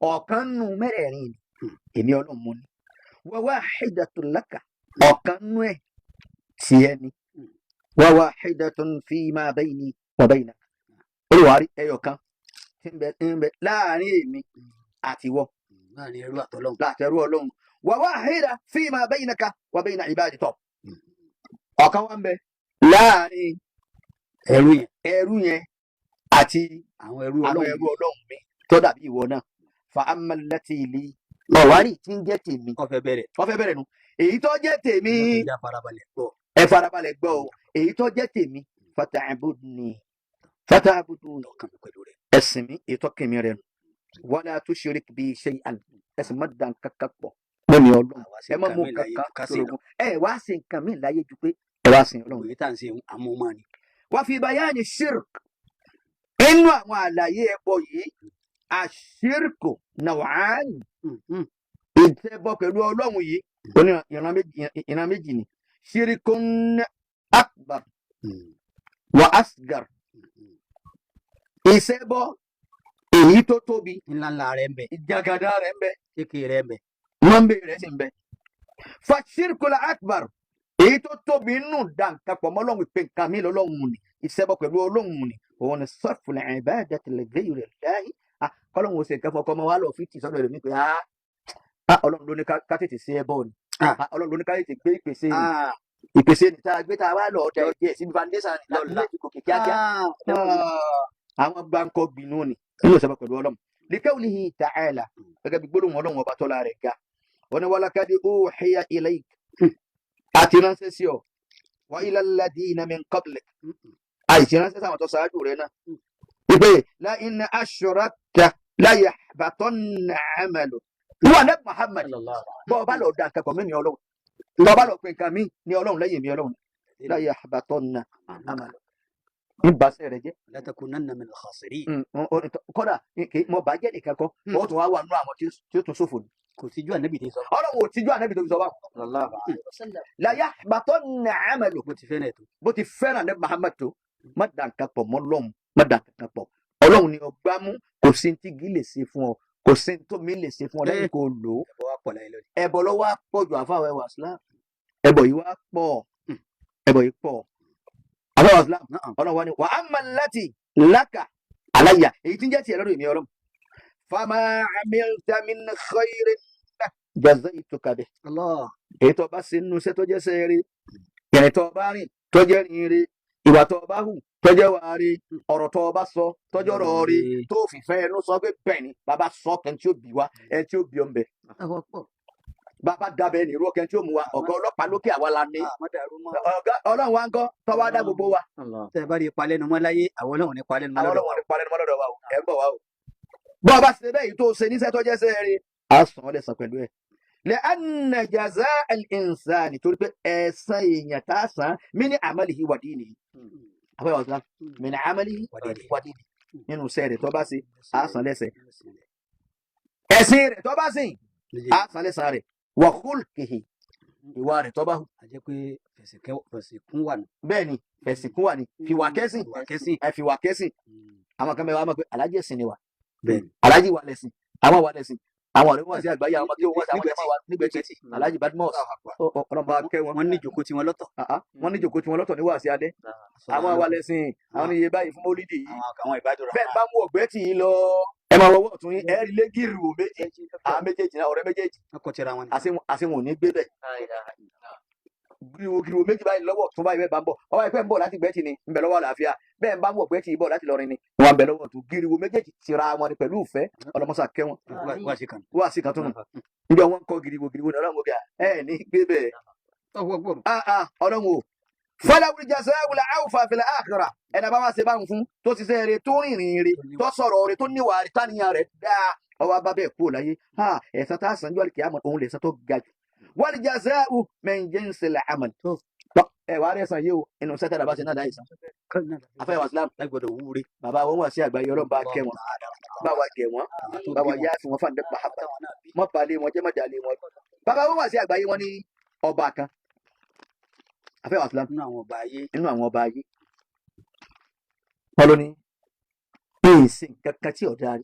Ọ̀kan nù mẹ́rẹ̀ẹ̀rin ni èmi Ọlọ́run mo ní. Wa wahidatun laka, ọ̀kan nù ẹ̀ tiẹ̀ ni. Wa wahidatun fima bayni wa baynak, olùwárí ẹyọ kan tí ń bẹ láàrin èmi àti ìwọ. Láàrin ẹrú àtọlọ́hun. Látẹrú Ọlọ́run. Wa wahida fima baynaka wa bayna ibadi. Tọ̀, ọ̀kan wá ń bẹ láàrin ẹrú yẹn ẹrú yẹn àti àwọn ẹrú àwọn Ọlọ́run. Ẹrú Ọlọ́run mi tó dàbí ìwọ náà. Fa amma allati li, ọ̀wárí tí ń jẹ́ tèmi. Wọ́n fẹ́ bẹ̀rẹ̀. Wọ́n fẹ́ bẹ̀rẹ̀ nu èyí tó jẹ́ tèmi. Ìjà, farabalẹ̀ gbọ́. Ẹ farabalẹ̀ gbọ́ o. Èyí tó jẹ́ tèmi, fata'budni fata'buduni, ọkàn mi pẹ̀lú rẹ̀. Ẹ̀sìn mi, èyí tó kìmí rẹ̀ nù. Wala tushrik bi shay'an, ẹ̀sìn má dàn kankan pọ̀ lẹ́mi Ọlọ́run. Àwa sí Ẹ má nǹkan mú mi láyé kankan ká sí lọ. sorogún. Ẹ wá sí nǹkan mi láyé ju pé ẹ wá sin Ọlọ́run. Òye tá à ń ṣe àmúmọ́ ni. Wá fi bayani shirk, inú àwọn àlàyé ẹbọ yìí, àṣírkù naw'an, ìṣẹbọ pẹ̀lú Ọlọ́run yìí oní ìran méjì, ìran méjì ni. Shirkun akbar wa asgar, ìṣẹbọ èyí tó tóbi. Ńlá ńlá rẹ̀ ń bẹ. Ìjàgàdá rẹ̀ ń bẹ. Kékeré rẹ̀ ń bẹ. Mọ́nbé rẹ̀ sì ń bẹ. Fa shirkul akbar, èyí tó tóbi nù dá nǹkan pọ̀ mọ́ Ọlọ́run, ìpè nǹkan mi lọ́lọ́run ni, ìṣẹbọ pẹ̀lú Ọlọ́run ni, òun ni sarful ibadati li ghayri Allahi. Kọ́lọ́run ó ṣe nǹkan fún ọkọ ọmọ wa lọ fi tì sọ́dọ̀ ẹlòmíì pé Ọlọ́run ló ní ká tètè ṣe ẹbọ ni. Ọlọ́run ló ní ká tètè gbé ìpèsè ni, ìpèsè ni tá a gbé tá a wá lọ ọ̀dà ẹ̀jẹ̀ síbi foundation ni láti Lọ́la. lè fi gòkè kíákíá. Àwọn gbáǹkọ́ gbinú ni nínú ìṣẹbọ pẹ̀lú Ọlọ́run. Liqawlihi ta'ala, gẹ́gẹ́ bí gbólóhùn Ọlọ́run ọba tọ́lá rẹ̀ ga, wọ́n ní walaqad uhiya ilayk, àti ránṣẹ́ sí ọ, wa ila alladhina min qablik, àìsí ránṣẹ́ sáwọn tó ṣáájú rẹ̀ náà, wípé la in ashrakta la yahbatanna 'amalu. Ìwọ ní Muhammad, bọ́ ọ bá lọ da nǹkan pọ̀ mí ní Ọlọ́run, bọ́ ọ bá lọ pè nǹkan mí ní Ọlọ́run lẹ́yìn mi Ọlọ́run, la yahbatanna 'amalu, ń baṣẹ́ rẹ̀ jẹ́. La takunanna min al-khasirin. Kódà mo bàjẹ́ nìkan kọ́, ó tún wá wà nínú àwọn tí ó tún ṣòfò ni. Kò síjú ànábì tí sọ. Ọlọ́run ò tijú ànábì tó fi sọ báwọn. La yahbatanna 'amalu. Bó ti fẹ́ràn ẹ̀ tó. Bó ti fẹ́ràn ní Muhammad tó, má dà nǹkan pọ̀ mọ́ Ọlọ́run, má dà nǹkan pọ̀. Ọlọ́run ni ọgbà mú. Kò sí ní tí igi lè ṣe fún ọ, kò sí ní tó mi lè ṣe fún ọ lẹ́yìn kó lò ó. Ẹbọ wa pọ̀ láyé lónìí. Ẹbọ ló wá pọ̀ jù, àfáwọn ẹwà Islam. Ẹbọ yìí wá pọ̀, ẹbọ yìí pọ̀, àfáwọn Islam. Ọlọ́run wá ní wa amma allati laka alayya, èyí tí ń jẹ́ tiẹ̀ lọ́dọ̀ èmi Ọlọ́run, fama amilta min khairin jazaytuka bih. Allah. Èyí tó bá ṣe nínú iṣẹ́ tó jẹ́ sẹ́ẹ̀rẹ́, ìrìn tó bá rìn tó jẹ́ rìn rí, ìwà tó bá hù tó jẹ́ wà rí, ọ̀rọ̀ tó bá sọ tó jẹ́ ọ̀rọ̀ rí, tó fìfẹ́ ẹnu sọ pé bẹ́ẹ̀ ni bàbá sọ, kẹ́ni tí ó bì wá, ẹni tí ó bí ọ ń bẹ. Bàbá dabẹ̀ ní irú ọkẹ́ni tí ó mú wa, ọ̀gá ọlọ́pàá lókè àwa la ní. Má dàrú mọ́. Ọ̀gá Ọlọ́run wa ń kọ́ tọ́wọ́ dá gbogbo wa. Tẹ́ ẹ bá rí palẹ́nu mọ́ láyé, àwọn Ọlọ́run ní palẹ́nu mọ́ Àwọn lọ́dọ̀. Ọlọ́run ní palẹ́nu mọ́ lọ́dọ̀ wa o. Ẹ̀ ń bọ̀ wá o. Bọ́ ọ bá ṣe bẹ́ẹ̀, yìí tó ṣe níṣẹ́ tó jẹ́ sẹ́ẹ̀rì, á sàn ọ́ lẹ́sàn pẹ̀lú ẹ̀. Lẹ́ẹ̀nà jaza al-insani, torí pé ẹ̀san èèyàn tá a san, min amalihi wa dinihi, àbẹ̀wò ọ̀sán, min amalihi wa dinihi, nínú iṣẹ́ rẹ̀ tó bá ṣe, á san lẹ́sẹ̀. Ẹ̀sìn rẹ̀ tó bá sìn, á san lẹ́sàn rẹ̀. Wa khulqihi, ìwà rẹ̀ tó bá hù. A jẹ́ pé fẹ̀sìnkún wà nù. Bẹ́ẹ̀ ni, fẹ̀sìnkún wà ní fìwà kẹ́sìn. Fìwà kẹ́sìn. Ẹ fìwà kẹ́sìn. Àwọn kan mẹ́wàá mọ̀ pé alájì ẹ̀sìn ni wà. Bẹ́ẹ̀ni. Alájì wà lẹ́sìn, àwọn wà lẹ́sìn, àwọn ọ̀rẹ́ wọn sí àgbáyé, àwọn tí wọ́n sí àwọn jẹ́mọ́ wa nígbẹ̀tì, alájì Badmus, ọlọ́mọba kẹ́ wọn. Wọ́n ní ìjókòó tiwọn lọ́tọ̀. Wọ́n ní ìjókòó tiwọn lọ́tọ̀ ní wàásí alẹ́. Àwọn wà lẹ́sìn, àwọn ní iye báyìí fún mólídì yìí. Àwọn ìbádọ́rọ̀. Bẹ́ẹ̀ bá mú ọ̀gbẹ́ tì í lọ, ẹ máa wọwọ́ ọ̀tún yín, ẹ rí lẹ́gìrì wò méjì, àwọn méjèèjì náà, ọ̀rẹ́ méjèèjì. Wọ́n kọ́ tira wọn ni. Àṣewọ̀n ò ní gbé bẹ̀. Gíriwo gíriwo méjì báyìí lọ́wọ́ ọ̀tún báyìí. Bẹ́ẹ̀ bá ń bọ̀ ọwọ́ ẹ̀pẹ́ ń bọ̀ láti gbẹ́tì ni, ń bẹ lọ́wọ́ àlàáfíà. Bẹ́ẹ̀ ń bá ń bọ̀ gbẹ́tì bọ̀ láti lọrin ni, wọ́n ń bẹ lọ́wọ́ ọ̀tún. Gíriwo méjèèjì tira wọn ni pẹ̀lú ìfẹ́. Ọlọmọsà kẹ́ wọn. Wá sí kan. Wọ́n á sì kan tó nù níjọ́ wọn kọ́ gíriwo gíriwo ní Ọlọ́run òkè ẹ̀ ní gbé bẹ́ẹ̀. Ọlọ́run o, falawul jazaa'ul awfa fil akhirah. Ẹ̀nà bá wá ṣe báwọn fún tó ṣiṣẹ́ rẹ̀, tó rìnrìn rẹ̀, tó sọ̀rọ̀ rẹ̀, tó níwà rẹ̀, táníyàn rẹ̀ dáa, ọwọ́ abá bẹ́ẹ̀ kúrò láyé, ẹ̀san tá a san jọ́ àlùkìyámà, òun lè san tó ga jù. Wal jazaa'u min jinsil amal. Ẹ wàá rẹ̀ san yìí o, inú sẹ́tẹ̀ làbá ṣe náà dáì san. Afẹ́ wa Islam Lágbọ́dọ̀ wúre. Bàbá wọn wà sí àgbáyé, Ọlọ́run bá kẹ́ wọn, bá wa gẹ̀ wọ́n, bá wa yá fi wọn fún àdẹ́pà àbá, mọ́ balẹ̀ wọn jẹ́, mọ́ dalẹ̀ wọn. Bàbá wọn wà sí àgbáyé, wọn ní ọba kan, afẹ́ wa Islam. Nínú àwọn ọba ayé. Nínú àwọn ọba ayé, wọn ló ní èsì nǹkan kan tí ọ̀dà rí.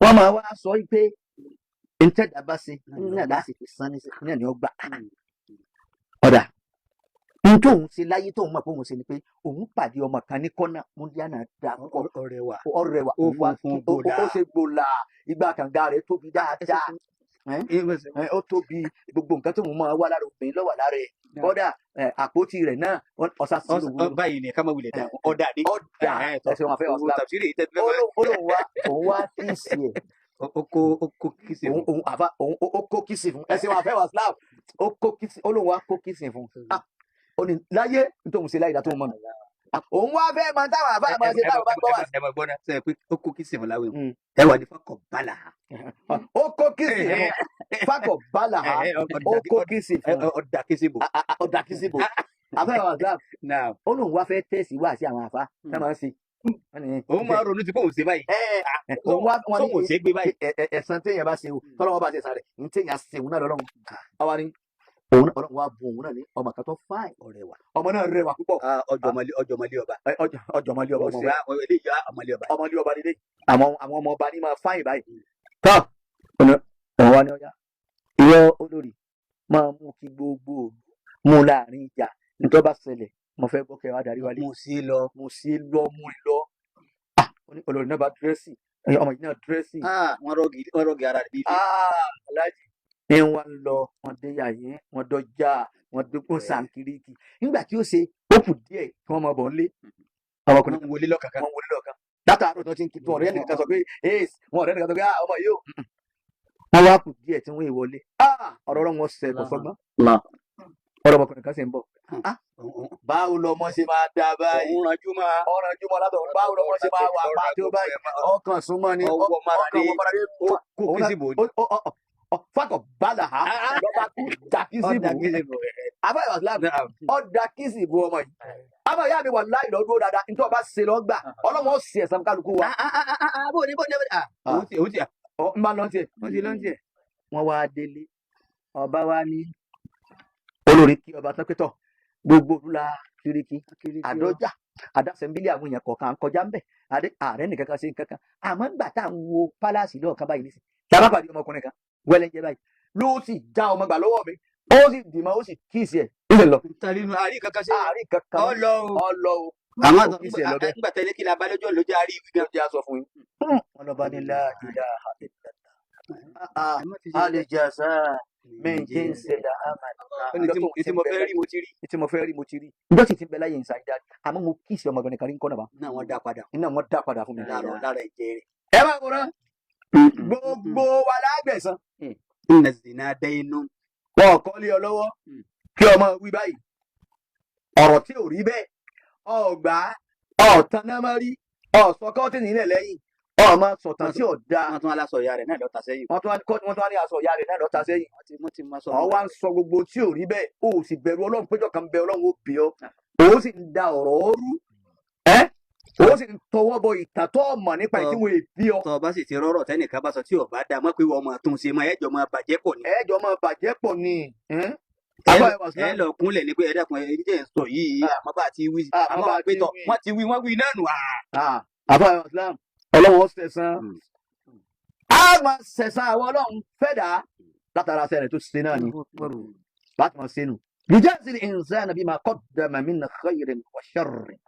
Wọ́n Wọ́n máa wá sọ pé ntẹ́dá bá ṣe náà láti fi san ní náà ni ó gbà. Ọ̀dà n tóun ṣe láyé tóun mọ̀ pé òun ṣe ni pé òun pàdé ọmọ kan ní kọ́nà múndíá náà dà kọ́ Ọ̀rẹ́ wa. Ọ̀rẹ́ wa Ó funfun gbòòlà. Ó ṣe gbòòlà, ìgbà kànga rẹ̀ tóbi dáadáa. Ó tóbi, gbogbo nǹkan tó mú máa wá lára obìnrin ló wà lára ẹ̀, kódà àpótí rẹ̀ náà ọ̀sà sí òwúrọ̀. Báyìí ni ká má wulẹ̀ dà ọ̀dà ni. Ọ̀dà ẹ̀sìn wọn fẹ́ Owó ọ̀sán. tàbí èyí tẹ́tí fẹ́. Ó lóun wá, òun wá kíìsì ẹ̀. Ó kó kìsì òun fún. Òun àfa òun ó kó kíìsì fún, ẹ̀sìn wọn fẹ́ wà ó kó kíìsì, ó lóun wá kó kíìsì fún. Ah, ó ní láyé nítorí òun ṣe láyé ìdá tó ń mọ̀ nù. Òun wá fẹ́ máa táwọn àfa máa ṣe táwọn bá gbọ́ wá. Ẹ máa gbọ́ náà sọ pé ó kó kìsì fún láwìn. Ẹ wà ní fọkàn bala. Ó kó kíìsì fún fakọ̀ bálà, ó kó kíìsì fún. Ọ̀dà kìsì bò. Ọ̀dà kíìsì bò àfẹ́ wà Islam. Náà Ó lóun wá fẹ́ tẹ̀sí wá sí àwọn àfa tá máa ń ṣe. Wọ́n ní- òun máa ronú tí bóun ṣe báyìí. Òun wá wọn Sóun ò ní ṣe é gbé báyìí. Ẹ̀san téèyàn bá ṣe o, tọ́lọ́wọ́ bá ṣe sáré ní téèyàn ṣe òun náà lọ́lọ́run àwa ni òun náà, Ọlọ́run wá bu òun náà ní ọmọ kan tó fáìn. Ọ̀rẹ́ wa. Ọmọ náà rẹwà púpọ̀. Ọjọ́mọlé ọba. Ọjọ́mọlé ọba, ọmọ Eléyìí ọmọlé ọba. ọmọlé ọba nílé, àwọn ọmọ ọba ní máa fáìn báyìí. Tọ́ ọ̀nà òun wá ní ọjà, ìwọ olórí máa mú kí gbogbo òlu mú láàrin ìjà, nítorí bá ṣẹlẹ̀ mo fẹ́ gbọ́ kẹ́ wá darí wálé. Mo sí lọ. Mo sí lọ, mú i lọ. Ah, ó ní olórí náà bá dress, ọmọ yìí náà dress. Wọ́n rọ́ọ̀gì ara rẹ̀ bíi. Ah, aláàjì ní wọn lọ, wọn dé yàyẹn, wọn dọjà, wọn dókun sànkiriki. Nígbà tí ó ṣe ó kù díẹ̀ kí wọn máa bọ̀ nílé, ọmọkùnrin Wọ́n wọlé lọ́kàkà. wọn wọlé lọ́kàn látàárọ̀ tó ti ń kí tó ọ̀rẹ́ nìkan sọ pé ace wọn, ọ̀rẹ́ nìkan sọ pé ah, ọmọ yìí ó wọn wá kù díẹ̀ tí wọ́n ìwọlé. Ah, ọ̀rọ̀ ọ̀rọ̀ wọn ṣẹ kò sọgbọ́n, ọ̀rọ̀ ọmọkùnrin kan sì ń bọ̀. Ah, báwo lọmọ ṣe máa dá báyìí? Òun ranjú máa. Ọ̀rọ̀ jùmọ̀ látọ̀, báwo lọmọ ṣe máa wà pa tó báyìí? Ọkàn súnmọ́ ni. Ọwọ́ mara ọkàn ní. wọn mara ní. Ó kó kìsì bò. Fakọ̀ bala ha lọ́ba kú dàkísì bò. Ọ̀dà kìsì bò. Abáyọ̀ islam ọ̀dà kìsì bò ọmọ yìí. Àmọ́ ìyá mi wà láì lọ́dún dáadáa, nítorí ọba ṣe lọ́ gbà, ọlọ́mọ ó sì ẹ̀sán kálukú wa. Bó ni bó ni. Òun ti òun ti Ọ ń bá lọ tiẹ̀. Òun ti lọ́n tiẹ̀. Wọ́n wá délé, ọba wa ní olórí kí ọba tán pétọ̀ gbogbo òlú la kiriki àdọ́jà àdásẹ́nbílì, àwọn èèyàn kọ̀ọ̀kan à ń kọjá ńbẹ̀ àdé ààrẹ nìkan kan ṣe nǹkan kan, àmọ́ ńgbà tá à ń wo pálásì lọ́ọ̀kan báyìí nísìn tá a bá pàdé ọmọkùnrin kan wẹ́lẹ́njẹ́ báyìí ló sì já ọmọ gbà lọ́wọ́ mi, ó sì dìmọ́, ó sì kíìsì ẹ̀ ó sì lọ. Tàbí inú àárín kankan ṣe. Àárín kankan. Ọlọ o. Ọlọ o. Àwọn Ó kíìsì ẹ̀ lọ bẹ́ẹ̀. Nígbà tẹ́lẹ̀ kí la bá lọ́jọ́ lójú àárín ìwé gan. Ló jẹ́ aṣọ fún yín. Wọn lọ bá ní la ilaha illallah al-jazaa min jinsil amal. Tí mo fẹ́ rí mo ti rí. Tí mo fẹ́ rí mo ti rí. Njọ́ sì ti ń bẹ láyé ìsàn ìdá, àmọ́ mo kíìsì ọmọbìnrin kan rí ń kọ́nà bá. Náà wọ́n dá padà. Iná wọn dá padà fún mi. Lára ẹ̀jẹ̀ rẹ̀. Ẹ máa wòran, gbogbo wa lágbẹ̀sán. Inna zina daynu. Wọn kọ́ lé ọ lọ́wọ́ kí ọmọ wí báyìí ọ̀rọ̀ tí ò rí bẹ́ẹ̀, ọgbà ọ̀tán náà máa rí ọ̀sọ́kọ́ tí nílẹ̀ lẹ́yìn ọmọ sọ̀tàn tí ò dáa. Wọ́n tún aláṣọ ìyá rẹ̀ náà lọ́ta sẹ́yìn. Wọ́n tún wá ní aṣọ ìyá rẹ̀ náà lọ́ta sẹ́yìn. Wọ́n ti máa sọ. Ọ wá ń sọ gbogbo tí ò rí bẹ́ẹ̀, o ò sì bẹ̀rù Ọlọ́run péjọ kan bẹ, Ọlọ́run ó bì ọ́, o sì ń da ọ̀rọ̀ ọrú ẹ́, o sì ń tọwọ́ bọ ìtàn tó mọ̀ nípa ẹ̀ tí wọ́n èbí ọ. Tọ́ ọ bá sì ti rọ́rọ̀ tẹ́nìkan bá sọ tí ò bá dáa mọ́ pé wọ́n máa tún ṣe máa ẹ̀jọ̀ máa bàjẹ́ pọ̀ ni. Ẹ̀ẹ́jọ́ máa bàjẹ́ pọ̀ ni. Ẹ lọ kúnlẹ̀ ni pé ẹ dákun, ẹ jẹ́ ń sọ yìí, àmọ́ bá ti wí, àmọ́ bá pé tọ̀ wọ́n ti wí, wọ́n wí náà nù. Àbá Islam, Ọlọ́run ó ṣẹ̀san, á máa ṣẹ̀san àwọn Ọlọ́run fẹ́ dà látara sẹ́rẹ̀ tó ṣe náà ni láti máa ṣe nù. Yujazi al-insana bima qaddama min khayrin wa sharrin.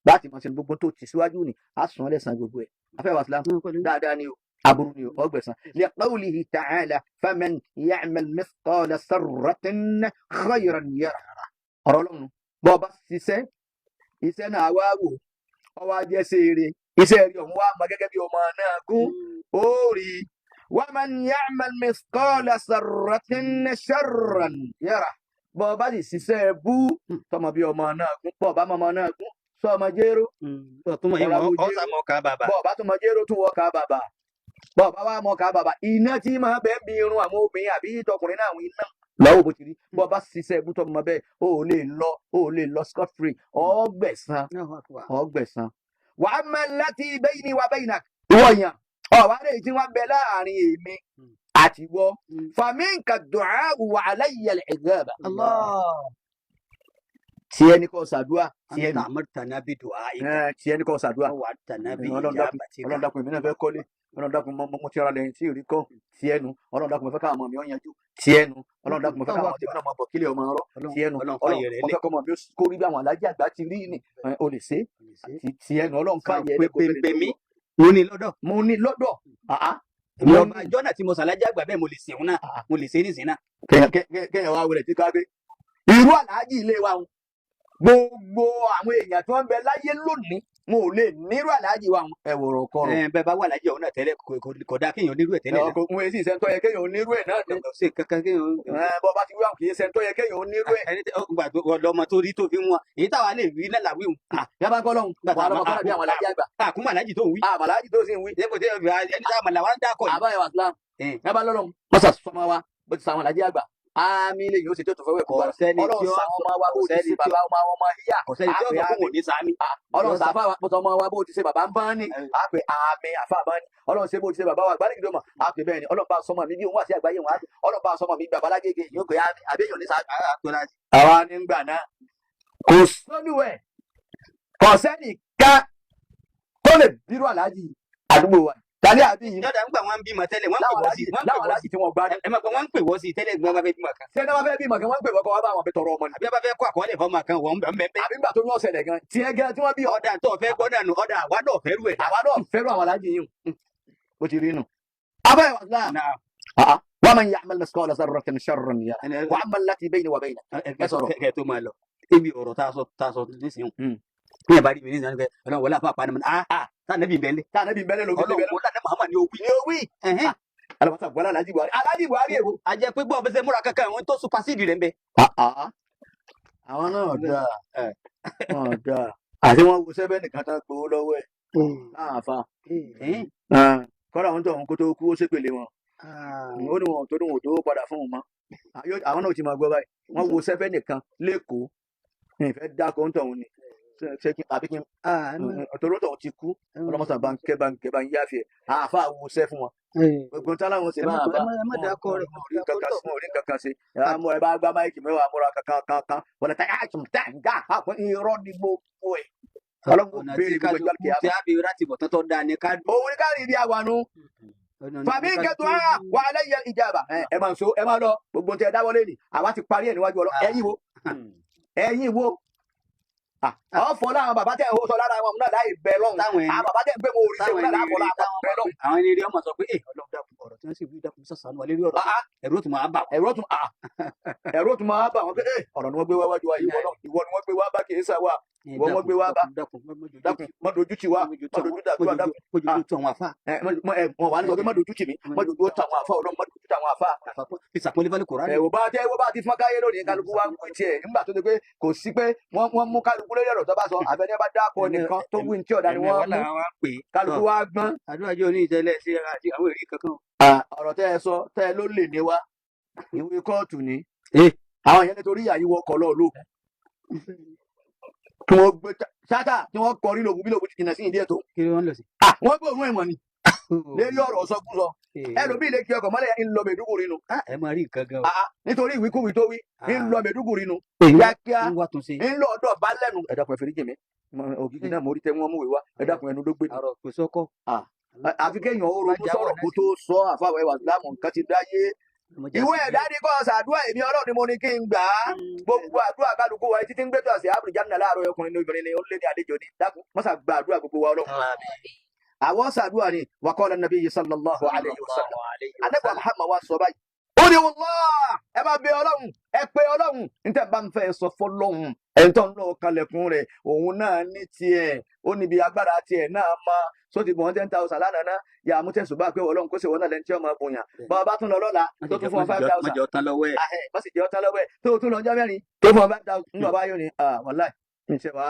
Láti máa ṣe gbogbo tó ti síwájú ni a sùn lẹ́sàn gbogbo ẹ̀. Afẹ́ wa Islam, dáadáa ni o, aburú ni o, ọgbẹ̀sán. Li qawlihi ta'ala faman ya'mal mithqala sarratin khayran yarah. Ọ̀rọ̀ Ọlọ́run, bọ́ ọ bá ṣiṣẹ́ iṣẹ́ náà wá wò ọ wá jẹ́ sí eré, iṣẹ́ rí ọ̀hún wá mọ gẹ́gẹ́ bí ọmọ náà gún ó rí. Wa man ya'mal mithqala sarratin sharran yarah. Bọ́ ọ bá sì ṣiṣẹ́ bú tọmọ bí ọmọ náà gún, bọ́ ọ bá mọ ọmọ náà gún sọ ọmọ jéró. Bọ́ ọ bá tún mọ jéró tún wọ ká bàbà, bọ́ ọ bá wá mọ ká bàbà, iná tí máa bẹ́ẹ̀ bí irun àwọn obìnrin àbí tọkùnrin náà, àwọn iná lọ́wọ́ bó ti rí. Bọ́ ọ bá ṣiṣẹ́ bú tọmọ bẹ́ẹ̀, o ò lè lọ, o ò lè lọ scot free, ọgbẹ̀san ọgbẹ̀san. Wà á máa láti bayni wa baynak. Ìwọ yàn ọ̀wá rẹ̀ tí wọ́n bẹ láàrin èmi àti ìwọ. Faminka du'a wa alayya al-'idhab. Tí ẹni kò ṣàdúà tí ẹni tí ẹni kò ṣàdúà. Ọlọ́run dákun, èmi náà fẹ́ kọ́lé, Ọlọ́run dákun, mo ti ara lẹ́yìn tí ìrí kọ́ ti ẹnu. Ọlọ́run dákun, mo fẹ́ káwọn ọmọ mi ó yanjú ti ẹnu. Ọlọ́run dákun, mo fẹ́ káwọn ọmọ tèmi náà máa bọ̀ kílẹ̀ ọmọ ọrọ̀ ti ẹnu. Ọlọ́run Ọlọ́run fàyè rẹ̀ mo lẹ̀. fẹ́ kọ́mọ mi ó kó rí bí àwọn alájí àgbà ti rí ni. O lè ṣe ti ẹnu. Ọlọ́run Kan fàyè ẹ̀ kó pé fẹ́ni pé tó mí wù ọ́. mo ní lọ́dọ̀. Mo ní lọ́dọ̀ àá Èmi mo ọba ní ìjọ náà tí mo ṣàlájì àgbà bẹ́ẹ̀, mo lè ṣeun náà, àá. mo lè ṣe é nísìnyí náà. Kéèyàn wá wẹrẹ tí ká gbé irú aláàjì ilé wa wọn, gbogbo àwọn èèyàn tí wọ́n ń bẹ láyé lónìí, wọn ò lè nírú aláàjì wa wọn. Ẹ wòrò kọrọ. Ẹ bẹ́ẹ̀ bá wà lájẹ òun náà tẹ́lẹ̀, kò dáa kéèyàn onírú ẹ̀ tẹ́lẹ̀ náà. Kò ń sí ìsẹ́ńtọ́ yẹ kéèyàn onírú ẹ̀ náà ni. Kò sí kankan kéèyàn. Bọ́ bá ti wí àwọn kì í sẹ́ńtọ́ yẹ kéèyàn onírú ẹ̀. Ẹni tí ó gbà tó ọlọmọ tó rí tó fi ń wọn èyí táwa lè wí náà làwí hùn. Yàrá kọ́ lọ́hùn Gbà wà tá lọ́mọ kọ́lá bí àwọn aláàjì àgbà. Àkúmọ̀ alájì tó ń wí. Àmàlájì tó sì ń wí. Ṣé kò tẹ́ ẹni tá a mọ̀ làwa ń dákọ̀ yìí. Àbáyọ Islam. Ẹ̀. Yàrá lọ́lọ́hùn mọ́sà sọmọ wa bó ti sàwọn aláàjì àgbà. Àmì lè yóò ṣe tó tó fọwọ́ ẹ̀kú Kò gbára. sẹ́ni tí Ọlọ́run ó sàwọn ọmọ wa bó kò ti sẹ́ni ṣe tí ó bàbá ọmọ ọmọ yíyà. kò sẹ́ni tí ó Àpè sọ pé àmì. òun ò ní sàmì. Ọlọ́run sàfà wa bó ọmọ wa bó ti ṣe bàbá ń bá ní. Àpè àmì àfà bá ní. Ọlọ́run ṣe bó ti ṣe bàbá wa àgbárígì dọ́mọ̀. Àpè bẹ́ẹ̀ ni. Ọlọ́run bá sọmọ mi bí òun wà sí àgbáyé wọn. Àpè Ọlọ́run bá sọmọ mi bàbá lágége yóò pé àmì àbí èèyàn ní sàmì. Àwa ní gbà náà. Kò sólùwẹ̀ kò sẹ́nì ká tó lè bírú àlájì àdúgbò wa tàbí àbí yìí. Yọ̀dà ń gbà wọ́n ń bímọ tẹ́lẹ̀, wọ́n ń pè Láwọn wọ́n sí aláàjì wọ́n ń pè láwọn wọ́n aláàjì sí. tí wọ́n gbádùn. Ẹ máa gbọ́, wọ́n ń pè wọ́n sí tẹ́lẹ̀ gbọ́n bá fẹ́ bímọ kan. Ṣé ní wọ́n fẹ́ bímọ kan, wọ́n ń pè wọ́n kọ́ wá bá àwọn fi tọrọ ọmọ ni. Àbí wọ́n bá fẹ́ kó àkọọ́lẹ̀ fọmọ kan, wọ́n ń bẹ̀ bẹ́ẹ̀. Àbí nígbà tó ní ọ̀sẹ̀ lẹ̀ gan tiẹ̀ gan tí wọ́n bí ọ. Ọ̀dà tó fẹ́ gbọ́ náà nù, ọ̀dà àwa náà fẹ́ rú ẹ̀. Àwa náà fẹ́ràn àwọn aláàjì yìí bó ti rí nù. Abẹ́ ìwà Islam. Náà. Wa man ya'mal mithqala dharratin sharran yarah wa amma allati bayni wa bayna. Ẹ sọ̀rọ̀. Kẹ́ tó máa lọ. Ibi ọ̀rọ̀ tá a sọ nísìnyí. Ní ẹ̀ bá rí mi nísìnyí, Ọlọ́run wọlé àfa àpáni mi. Ah, tá nẹ́bí bẹ́ẹ̀ lé. Tá ànábì bẹ́lẹ̀ lóbi Ọlọ́run bẹ́lẹ̀. wọlé àná Muhammad ni ó wí. Ni ó wí. Alamasa buwala Alhaji Buhari Alhaji Buhari èwo. A jẹ́ pé gbọ́ fẹsẹ̀ múra kankan àwọn tó supasíìdì rẹ̀ ń bẹ. Àwọn náà dáa, wọn dáa àti wọn wo sẹbẹ nìkan tán gbowó lọ́wọ́ ẹ̀ láàfa. Kọ́ra àwọn tó ń kó tó kú ó ṣépèlé wọn, ó ní wọn tó ní wọn ò tó padà fún wọn mọ́. Àwọn náà ti máa gbọ́ báyìí, wọ́n wo sẹbẹ nìkan lẹ́kọ̀ọ́ ní ìfẹ́ dákọ̀ ń tọ̀hún ni. Ṣé kí àbí kí n tòró tọ̀hún ti kú, ọlọ́mọsàn bá ń kẹ́ bá ń kẹ́ bá ń yáfẹ́ àáfà wo sẹ́ fún wọn gbogbo ń táláwọn ṣe máa bá Ẹ má dákọ rẹ̀. wọn ò rí kankan sí, wọn ò rí kankan sí. Ẹ bá gbá máìkì mẹ́wàá múra kankan kankan wọlé tá a tún tá a gá irọ́ ni gbogbo ẹ̀. Ọlọ́run Ọ̀nà tí béèrè gbogbo ìjọ kálukú kìá. tí a fi rántí bọ̀ tán tó dáa ni ká dùn. Òun ni ká rí ibi àwànú fàmí kẹtù á wà lẹ́yìn ìjàmbá. Ẹ máa ń so ẹ máa lọ gbogbo ohun tí ẹ dáwọ́lé ni àwa ti parí ẹ̀ níwájú Ọlọ́run. Ẹ̀yin wo, ẹ̀yin wo, ọ̀fọ̀ láwọn bàbá tẹ̀ ń sọ lára wọn náà láì bẹ lọ́hùn. Táwọn ẹni Àwọn bàbá tẹ̀ ń gbé wọn òrìṣẹ́ táwọn wọn náà ẹni láàfọ̀ rí láàfọ̀ táwọn bẹ lọ́hùn. àwọn ẹni rí ọmọ sọ pé ẹ Ọlọ́run dákun, ọ̀rọ̀ tí wọ́n sì wí, dákun sàṣàánú wa lérí ọ̀rọ̀. Ẹ̀rù ó tún máa bà wọ́n. Ẹ̀rọ tún máa bà wọ́n pé ẹ ọ̀rọ̀ ni wọ́n gbé wá wájú wa, ìwọ náà ìwọ ni wọ́n gbé wá bá kì í sá wa, ìwọ wọ́n gbé wá bá. Dákun, Dákun má dojú tì wá, má dojú tì àdúrà, dákun. mójútó tó àwọn àfa. Ẹ wọn wà ní sọ pé má dojú tì mí, má dojú tì àwọn àfa Ọlọ́run, má dojú tì àwọn àfa. Fi sàpọ́nlé fálẹ̀ Kùránì. Ẹ wò bá tẹ wò bá ti fọ́n káyé lónìí, kálukú wa ń wí tiẹ̀ nígbà tó ti pé kò sí pé wọ́n mú kálukú lórí ọ̀rọ̀ tó bá sọ àbẹ̀ní bá dápọ̀ nìkan tó wí ní tí ọ̀dà ni Ẹ̀mí wọ́n wàhálà mú wa pè é. kálukú wa gbọ́n. Àdúrà jẹ́ oní ìtẹ́lẹ̀ sí àti àwọn èrè kankan. Ọ̀rọ̀ tẹ́ ẹ sọ tẹ́ ẹ ló lè ní wa ìwé kóòtù ni àwọn yẹn nítorí àyíwọ ọkọ̀ lọ lò kí wọ́n gbé ṣáátà tí wọ́n kọrí lògùn bí lògùn ti jìnnà sí ìdí ẹ̀ tó. Kí ló ń lọ sí? Wọ́n gbé òun ẹ̀wọ̀n ni lérí ọ̀rọ̀ sọkúsọ ẹlòmíì lè kí ọkọ̀ mọ́lẹ̀ ń lọ Mẹ̀dúgùrì nu. Ẹ máa rí nǹkan gan o. Nítorí ìwíkúwí tó wí ń lọ Mẹ̀dúgùrì nu Èyí kíákíá ń wá tún ṣe. ń lọ ọ̀dọ̀ bá lẹ́nu. Ẹ dákun ẹ foríjì mi, ògìgì náà mo rí tẹ wọ́n mú ìwé wá, ẹ dákun ẹnu ló gbé mi. Àrò kò sọ́kọ́. Àfi kéèyàn ó ronú sọ̀rọ̀ kó tó sọ àfàwọ̀ ẹwà láàmú nǹkan ti dáyé. Ìwé ẹ̀dá ni kò ṣàdúrà, èmi Ọlọ́run ni mo ní kí n gbà á. Gbogbo àdúrà kálukú wa títí ń gbẹ́tọ̀ àṣẹ àbúrò jáde láàárọ̀ ọkùnrin ní obìnrin ni ó lé ní àlejò ní dákun mọ́sà gba àdúrà gbogbo wa Ọlọ́run. Àwọn ṣàdúrà ni wàkọ́lá nàbí sallallahu alayhi wa sallam. Ànábì Muhammad wa sọ báyìí. Ó ní wọ́lá ẹ bá bẹ Ọlọ́run, ẹ pé Ọlọ́run níta bá ń fẹ́ sọ fọlọ́run. Ẹni tó ń lọ kalẹ̀kùn rẹ̀ òun náà ní tiẹ̀, ó níbi agbára tiẹ̀ náà máa só ti bọ̀ 10,000 lánàá náà yà á mú tẹ̀sùn bá pé Ọlọ́run kó sì wọ́n náà lẹ́ni tí ọmọ bùnyàn. Bọ́ ọ bá tún lọ lọ́la tó tún fún ọ 5,000. Mọ̀jọ tán lọ́wọ́ ẹ̀. Má sì jẹ́ ọ tán lọ́wọ́ ẹ̀ tó tún lọ ọjọ́ mẹ́rin tó fún ọ 5,000 ńgbà bá yóò ní wàláì ń ṣe wá.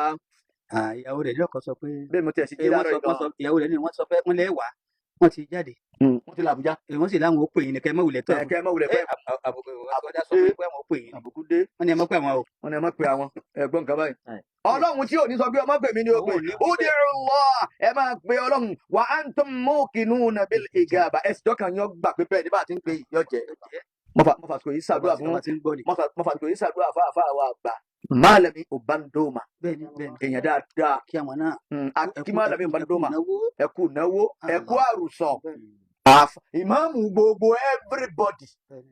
Ìyàwó rẹ̀ lọ́kọ̀ sọ pé. Bẹ́ẹ̀ mo tẹ̀ sí jí láàárọ̀ ìgbà. Ìyàwó rẹ̀ ni wọ́n sọ pé wọ́n lẹ́ wá, wọ́n ti jáde. Wọ́n ti lọ Àbújá. Wọ́n sì láwọn ó pè yín ní kẹ́ ẹ má wulẹ̀ tó. Kẹ́ ẹ má wulẹ̀ pẹ́. Àbùkù sọ pé àwọn ó pè yín. Àbùkù dé. Wọ́n ní ẹ má pè àwọn o. Wọ́n ní ẹ má pè àwọn. Ẹ̀gbọ́n nǹkan báyìí. Ọlọ́run tí ò ní sọ pé ọmọ pè mí ni ó pè. Ó dé Allah ẹ máa pe Ọlọ́run wa antum muqinuna bil ijaba. Ẹ sì dọ́kàn yín gbà pé bẹ́ẹ̀ ní bá a ti ń pe yọ jẹ́. Mo fàsìkò yìí ṣàdúrà fún mo fàsìkò yìí ṣàdúrà fún àfáà wa àgbà Malami Ubandoma Bẹ́ẹ̀ni, bẹ́ẹ̀ni. èèyàn dáadáa. Kí àwọn náà. Akí Malami Ubandoma, ẹ kú náwó, ẹ kú àrùsọ. Bẹ́ẹ̀ni. Ìmáàmù gbogbo everybody Bẹ́ẹ̀ni.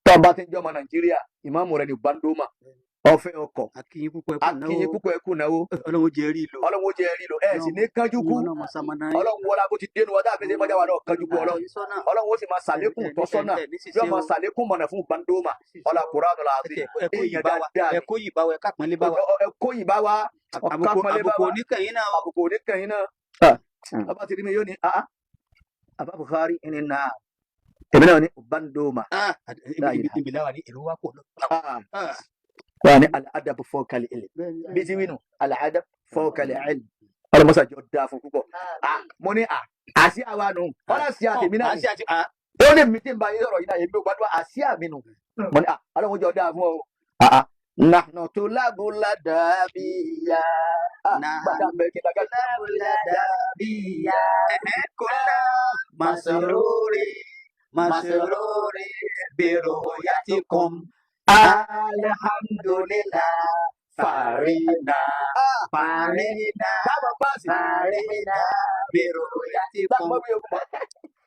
tó bá ti ń jọmọ Nàìjíríà, ìmáàmù rẹ ní Ubandoma ọ̀fẹ́ ọkọ̀. Akínyín púpọ̀, ẹ kú náwó. Akínyín púpọ̀, ẹ kú náwó. Ọlọ́run jẹ́ rí lò. Ọlọ́run ó jẹ́ rí lò, ẹ sì ní kánjú kú. Ọlọ́run náà máa ṣamọ̀nà yín. Ọlọ́run wọlá bó ti dénú ọdá àfẹsẹ̀ mọ́jà wà náà kánjú kú. Ọlọ́run, Ọlọ́run ó sì máa ṣàlékún tọ́sọ́nà, yóò máa ṣàlékún mọ̀nà fún Ubandoma. Ọlá Kùránù làásì, Ẹ̀kọ́ yìí èèyàn bá wa. dáadáa ni. Ẹ̀kọ́ yìí bá wa, ẹ̀ka pọ́nlé bá wa. Ẹ̀kọ́ yìí bá wa. Àbùkù Ọ̀ká pọ́nlé bá àbùkù wa. oníkẹyìn náà. Àbùkù oníkẹyìn náà. Bàbá ti rí mi yóò ní ah Àbá Buhari ẹni náà, èmi náà ní Ubandoma. Ah, La ilaha. ibi láwa ní èrò wa pọ̀ lọ. Ah, Ah, wà ní al-adab fawqa al-ilm. Bẹ́ẹ̀ni. Bí ti wínú al-adab fawqa al-ilm, ọlọmọsà jọ dáa fún púpọ̀. Ah, mo ní à àsíá wa nù, ọlọ́ àsíá tèmi náà ni. Àti àti ah. Ó ní mi tí ń bá yín sọ̀rọ̀ yìí náà, èmi ò gbàdúrà àsíá mi nù. Mo ní à ọlọ́run jọ dáa fún ọ. Ah, ah. Nahnu tulabu ladabiya. Ah, gbàdá bẹ́ẹ̀ kí n lágá. Lábúládàbíyà. Kọ́lá Masururi Masururi biru'yatikum. Alhamdulillah farina farina Táwọn páàsì. farina biru'yatikum. Táwọn bí o mọ̀.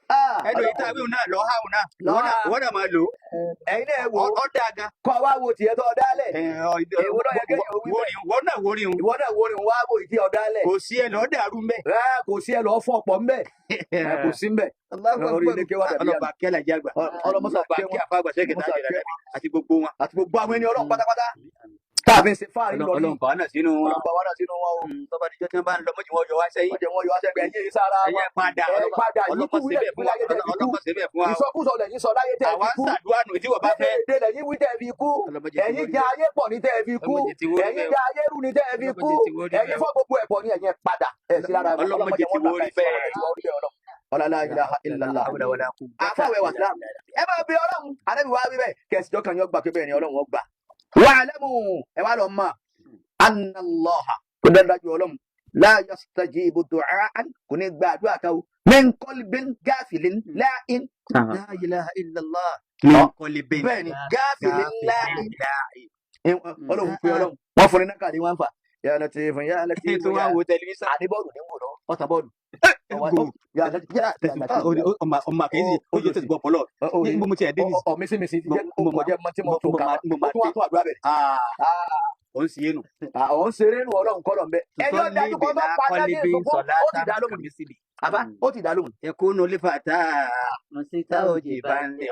Ah, Ẹnu ìta wíwù náà lọ́ háwù náà. Lọ́ há. Wọ́n náà máa lò ó. Ẹ̀yin náà wò ó. Ọ́ dáa gan. Kọ́ wa wo tiẹ̀ tó ọ̀dálẹ̀. Èwo ló yẹ kéèyàn wí bẹ́ẹ̀? Wọ́n náà wórí un. Ìwọ náà wo ni wàá wò ìdí ọ̀dálẹ̀. Kò sí ẹ lọ́ọ́ dàrú mbẹ́. Rárá, kò sí ẹ lọ́ọ́ fún ọ̀pọ̀ ńbẹ̀. Ẹ kò sí ńbẹ̀. Orí ilé kéwà dàbí àná. Ọlọ́ba kí alájà àgbà. Ọlọ́mọsà Ọlọ́ba kẹ́ kí wọn. àfàgbà ṣẹ́kẹ̀ Ọlọ́mọsà tájẹ̀ kẹ́ rẹ̀ àti gbogbo wọn. Àti gbogbo àwọn ẹni Ọlọ́run pátápátá. Tá a fi ń ṣe fáàrí lọ ní. Ọlọ́run bá náà sínú wọn. Ọlọ́run bá wa náà sínú wọn o. Tọ́ba díjọ́ tí wọ́n bá ń lọ mọ́jú wọn yọ wá sẹ́yìn. Wọ́n jẹ́ wọ́n yọ wá sẹ́gbẹ̀ẹ́ yín sára wọn. Ẹ̀yẹ padà. Ẹ padà yìí Ọlọ́mọ kú ṣe wílẹ̀ bẹ́ẹ̀ fún wa. láyé tẹ́ fi kú. Ọlọ́mọ ṣe bẹ́ẹ̀ fún wa. Ìsọkúsọ lẹ̀yin sọ láyé tẹ́ Àwa fi ń kú. ṣàdúrà nù tí wọ́n bá fẹ́. Dédé lẹ̀yin wí tẹ́ fi kú. Ọlọ́mọ jẹ́ tí Ẹ̀yin wọ́n rí jẹ bẹ́ẹ̀. ayé pọ̀ ní tẹ́ fi kú. Ọlọ́mọ jẹ́ tí wọ́n rí Ẹ̀yin bẹ́ẹ̀. jẹ ayé rú ní tẹ́ fi Ọlọ́mọ kú. jẹ́ tí wọ́n rí Ẹ̀yin bẹ́ẹ̀. fọ́ gbogbo ẹ̀pọ̀ ní ẹ̀yin padà. Ẹ̀ sí lára wọn. Ọlọ́mọ Ọlọ́mọ jẹ́ jẹ́ tí wọ́n wọ́n dàgbà rí ẹ̀sìn. Ọlọ́mọ jẹ́ bẹ́ẹ̀. tí wọ́n rí bẹ́ẹ̀ Ọlọ́run. Ọlá ilaha illallah. Hawla wala quwwata Àfàwẹ̀ wà illa sílámù. billah. Ẹ máa bí Ọlọ́run. Ànábì wa wí bẹ́ẹ̀. Kẹ̀sìjọ́ kan yóò gbà pé bẹ́ẹ̀ ni Ọlọ́run ó gbà. Wa'lamu, ẹ wá lọ mọ̀ anna Allaha, kó dájú Ọlọ́run, la yastajibu du'aan, kò ní gba àdúrà kan o, min qalbin gafilin la'in. La ilaha illallah. Min qalbin. Bẹ́ẹ̀ ni gafilin la'in. La'in. Ọlọ́run pé Ọlọ́run wọ́n fún ní nákàlí wọn fà ya Latif ya Latif Tó wá ya wo tẹlifíṣàn. Àní bọ́ọ̀lù ní wò lọ ọ̀tà bọ́ọ̀lù. Go. Ya Latif ya Latif. Ọmọ àkẹ́yìn ó jẹ́ tẹ̀sí bọ́ ọpọlọ. Ní mo ti ẹ̀ dé ní. Ọ mísímísí ti jẹ́ kọjá mọ́ tí mo tó kà Mo ó máa tún wá dé. tún àdúrà bẹ̀rẹ̀. Ó ń ṣe é nù. Àwọn ń ṣeré nù Ọlọ́run kọ́ lọ ń bẹ. Ẹni ó dájú kọ́ bá padà ní ìsunkún, ó ti dá lóhùn. Àbá ó ti dá lóhùn. Yakunu lifata mustajiban li